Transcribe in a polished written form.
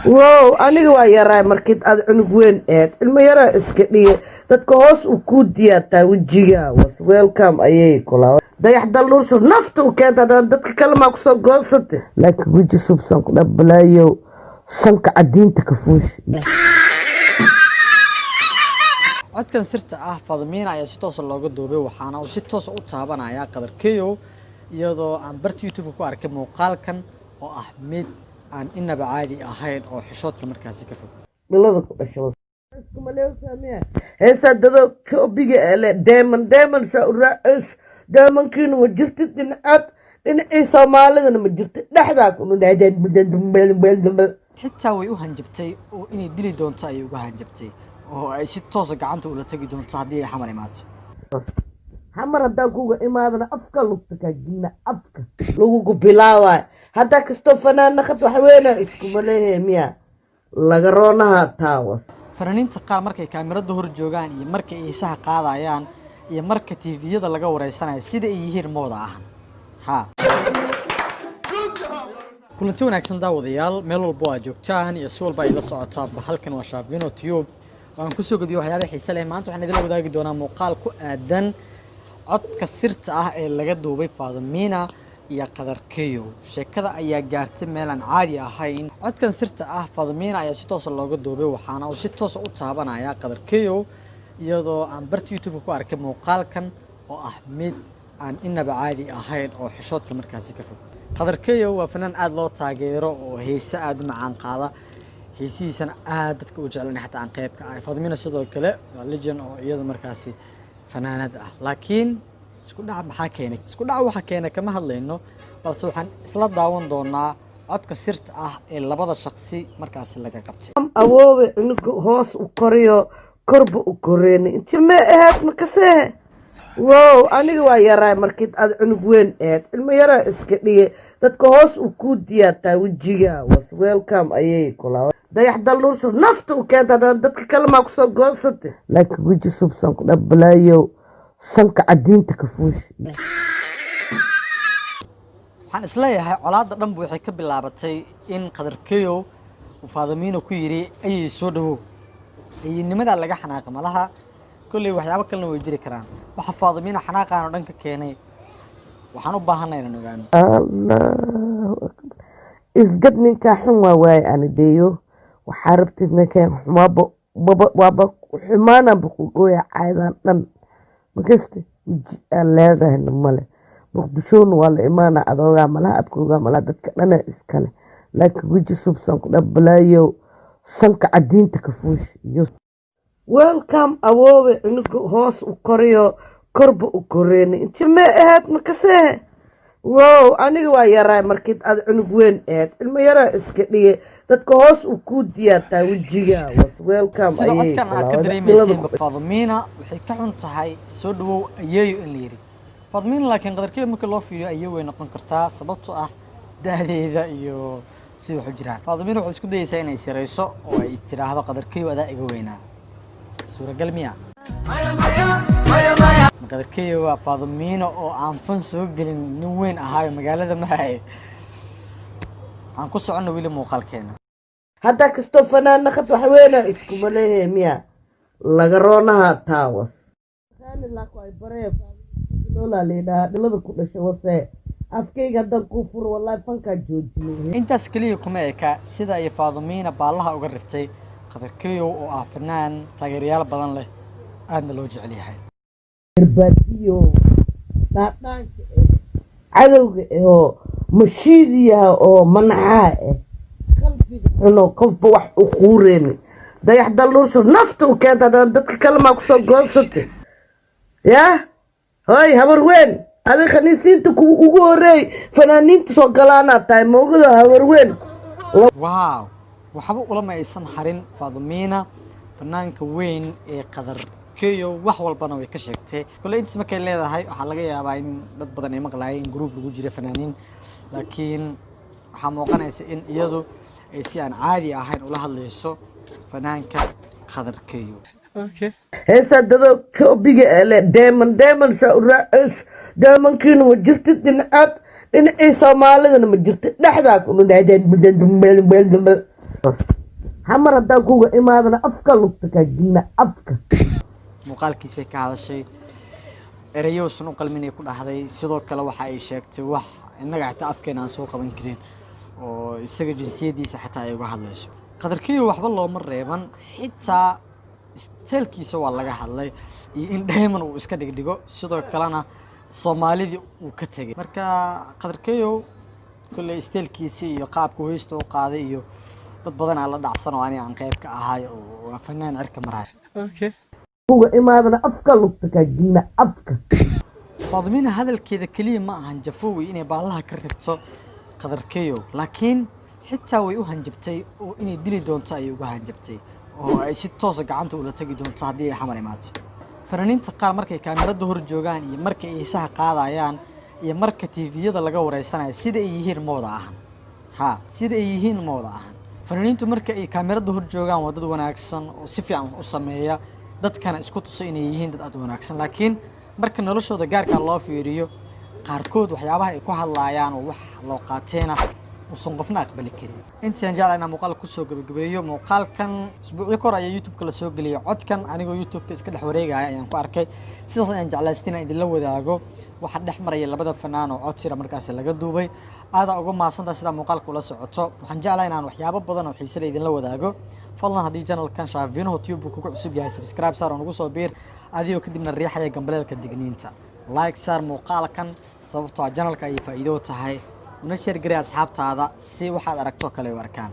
Wow, aniga waa yaraay markii aad cunug weyn aheyd. Ilmo yaraa iska dhige, dadka hoos u kuu diyaataa wejiga was. Welcome ayay kula dayax dalnuursa nafta u keenta, haddana dadka kale maa kusoo goosatay, laakiin weji subsan ku dhabalaayow, sanka cadiinta ka fuush. Codkan sirta ah Faadumiina ayaa si toosa looga duubay, waxaana uu si toosa u taabanayaa Qadar Keyow, iyadoo aan barta YouTube ku arkay muuqaalkan oo ah mid aan inaba caadi ahayn oo xishoodka markaasi ka fog. Dhilada ku dhasho heesaa dado koobiga ele deeman deeman saa u raacis deemankiina ma jirtid, dhinacaad dhinacii Soomaalidana ma jirtid, dhexdaa. Xitaa way u hanjabtay oo inay dili doonto ayay uga hanjabtay, oo ay si toosa gacanta ula tagi doonto haddii ay Xamar imaato. Xamar haddaan kuga imaadana afka lugta kaa gelina, afka lagugu bilaawaayo. Haddaa kastoo fanaanaqad waxweena iskuma leeyahay miya laga roonaha taawas. Fanaaniinta qaar markay kaamirada hor joogaan iyo marka ay heesaha qaadayaan iyo marka TV-yada laga wareysanayo, sida ay yihiin ma wada ahan. Ha kulanti wanaagsan daawadayaal, meel walbo aad joogtaan iyo si walba ay la socotaanba, halkan waa Shaafino Tube. Waan kusoo gudbiyo waxyaaba xiise leh. Maanta waxaan idinla wadaagi doonaa muuqaal ku aadan codka sirta ah ee laga duubay Faadumiina iyo Qadar Keyow. Sheekada ayaa gaartay meel aan caadi ahayn. Codkan sirta ah Faadumiina ayaa si toosa looga duubay, waxaana uu si toosa u taabanayaa Qadar Keyow, iyadoo aan barta YouTube ku arkay muuqaalkan oo ah mid aan inaba caadi ahayn oo xishoodka markaasi ka fog. Qadar Keyow waa fanaan aada loo taageero oo heese aada u macaan qaada, heesihiisana aad dadka u jeclan, xataa aan qayb ka ahay. Faadumiina sidoo kale waa legend oo iyadu markaasi fanaanad ah, laakiin isku dhac maxaa keenay? Isku dhac waxa keenay kama hadlayno, balse waxaan isla daawan doonaa codka sirta ah ee labada shaqsi markaasi laga qabtay. Awoowe, cunuga hoos u koriyo, korba u koreeni inti ma ahayd makasee. Wow, aniga waa yaraay markii aad cunug weyn ahayd. Ilmo yaraa iska dhige, dadka hoos u kuu diyaataa wejiga was. Welcome ayay kula dayax dalnuursa nafta u keenta, haddana dadka kale maa kusoo goosatay, laakiin weji subsan ku dhabalaayow, sanka cadiinta ka fuush. Waxaan isleeyahay colaadda dhanba waxay ka bilaabatay in Qadar Keyow uu Faadamiino ku yidhi "Ayay soo dhawow". Ayinimadaa laga xanaaqa malaha. Kolley waxyaabo kalena way jiri karaan. Waxa Faadamiino xanaaqaan oo dhan ka keenay waxaan u baahanay inaan ogaano. Allahu akbar, isgad ninkaa xun waa waaye. Anideeyo waxaa rabtid ninkan xumaaba baba waaba xumaananba ku gooya caydaan dhan makaste. Weji aan leedahayna male. Muqdishona waa la imaana, adoogaa malaha, abkoogaa malaha, dadka dhana iskale, laakiin weji subsan ku dhabalaayow, sanka cadiinta ka fuush iyo welcome. Awoowe, cunuga hoos u koriyo, korba u koreeni inti ma ahayd makasee. Wow, aniga waa yaraay markii aad cunug weyn ahayd. Ilmo yaraa iska dhige, dadka hoos u kuu diyaataa wejiga was. Welcome Sida ayay codkan aad ka kula dareemayseenba, Faadumiina waxay ka xun tahay "soo dhawow ayeeyo" in la yidhi Faadumiina, laakiin Qadarkeyo marka loo fiiriyo ayeeyo way noqon kartaa, sababtoo ah da'deeda iyo si wax u jiraan. Faadumiina waxay isku dayeysaa inay sirayso oo ay tiraahdo "Qadarkeyo adaa iga weynaa". Suuragal miya? Qadarkeyo waa Faadumiina oo aan fan soo gelin nin weyn ahaayo magaalada maraaye. Aan ku soconno weli muuqaalkeena. Haddaa kastoo fanaanaqad waxweena iskuma leeyahay miya laga roonaha taawas dhilada ku dhashay wase. Afkayga haddaan kuu furo, wallahi fankaa joojinay. Intaas keliya kuma eka sida ay Faadumiina baallaha uga riftay Qadarkeyow oo ah fanaan taageerayaal badan leh, aadna loo jecel yahay. Irbaadiyo dhaadhaanka eh, cadowga eh, oo mashiidiyaha oo manaxaha eh, qalbiga xuno, qofba wax u quureyni dayax dalnuursa nafta u keenta, haddana dadka kale maa kusoo goosatay. Yaa hoy, habar weyn, adi khaniisiinta kuwa ugu horeey fanaaniinta soo galaanaad tahay moogado, habar weyn. Wow, waxba ulama aysan harin Faadumiina fanaanka weyn ee Qadar Keyo, wax walbana way ka sheegtay. Kole intaas markay leedahay, waxaa laga yaabaa in dad badan ay maqlaayeen in group lagu jira fanaaniin, laakiin waxaa muuqanaysa in iyadu ay si aan caadi ahayn ula hadlayso fanaanka Qadar Keyo. Heesaa dado koobiga ele deeman deeman saa u raacis deemankiina ma jirtid, dhinacaad dhinacii Soomaalidana ma jirtid, dhexdaa. Xamar haddaan kuga imaadana afka lugta kaa gelina afka. Muuqaalkiisay ka hadashay, ereyousan u qalminay ku dhahday. Sidoo kale waxa ay sheegtay wax innaga xitaa afkeena aan soo qaban karin oo isaga jinsiyadiisa xitaa ay uga hadlayso. Qadarkiyo waxba looma reeban, xitaa isteelkiisa waa laga hadlay iyo in dheeman uu iska dhigdhigo. Sidoo kalena Soomaalidii uu ka tegay. Marka Qadarkeyo kolley isteelkiisa iyo qaabka uu heesta u qaaday iyo dad badan aa la dhacsan oo aniga aan qayb ka ahay oo waa fanaan cirka maraya. Kuga imaadana afka lugta kaa gelina afka. Faadumina hadalkeeda keliya ma ahan Jafowi inay baallaha ka rifto Qadarkeyo, laakiin xitaa way u hanjabtay oo inay dili doonto ayay uga hanjabtay oo ay si toosa gacanta ula tagi doonto haddii ay Xamar imaato. Fanaaniinta qaar markay kaamirada hor joogaan iyo markay heesaha qaadayaan iyo marka TV-yada laga wareysanayo, sida ay yihiin ma wada ahan. Ha, sida ay yihiin ma wada ahan. Fanaaniintu marka ay kaamirada hor joogaan waa dad wanaagsan oo si fiican wax u sameeya, dadkana isku tusa inay yihiin dad aad u wanaagsan, laakiin marka noloshooda gaarka loo fiiriyo, qaarkood waxyaabaha ay ku hadlaayaan oo wax loo qaateena uusan qofna aqbali karin. Intaan jeclaa inaan muuqaalka kusoo gabagabeeyo muuqaalkan, isbuucyo kor ayaa YouTube-ka lasoo geliyay codkan. Anigoo YouTube-ka iska dhex wareegaya ayaan ku arkay, sidaas ayaan jeclaystay inaan idinla wadaago waxa dhex maraya labada fanaan oo cod sira markaasi laga duubay. Aadaa uga mahadsantahay sidaa muuqaalka ula socoto. Waxaan jeclaa inaan waxyaabo badan oo xiise leh idinla wadaago. Fadlan, haddii channelkan Shaafinoho Tube kugu cusub yahay, subscribe saar oo nagu soo biir adigoo kadibna riixaya gambaleelka digniinta. Like saar muuqaalkan, sababtoo ah channelka ayay faa'iido u tahay, una share garee asxaabtaada si waxaad aragto kale u arkaan.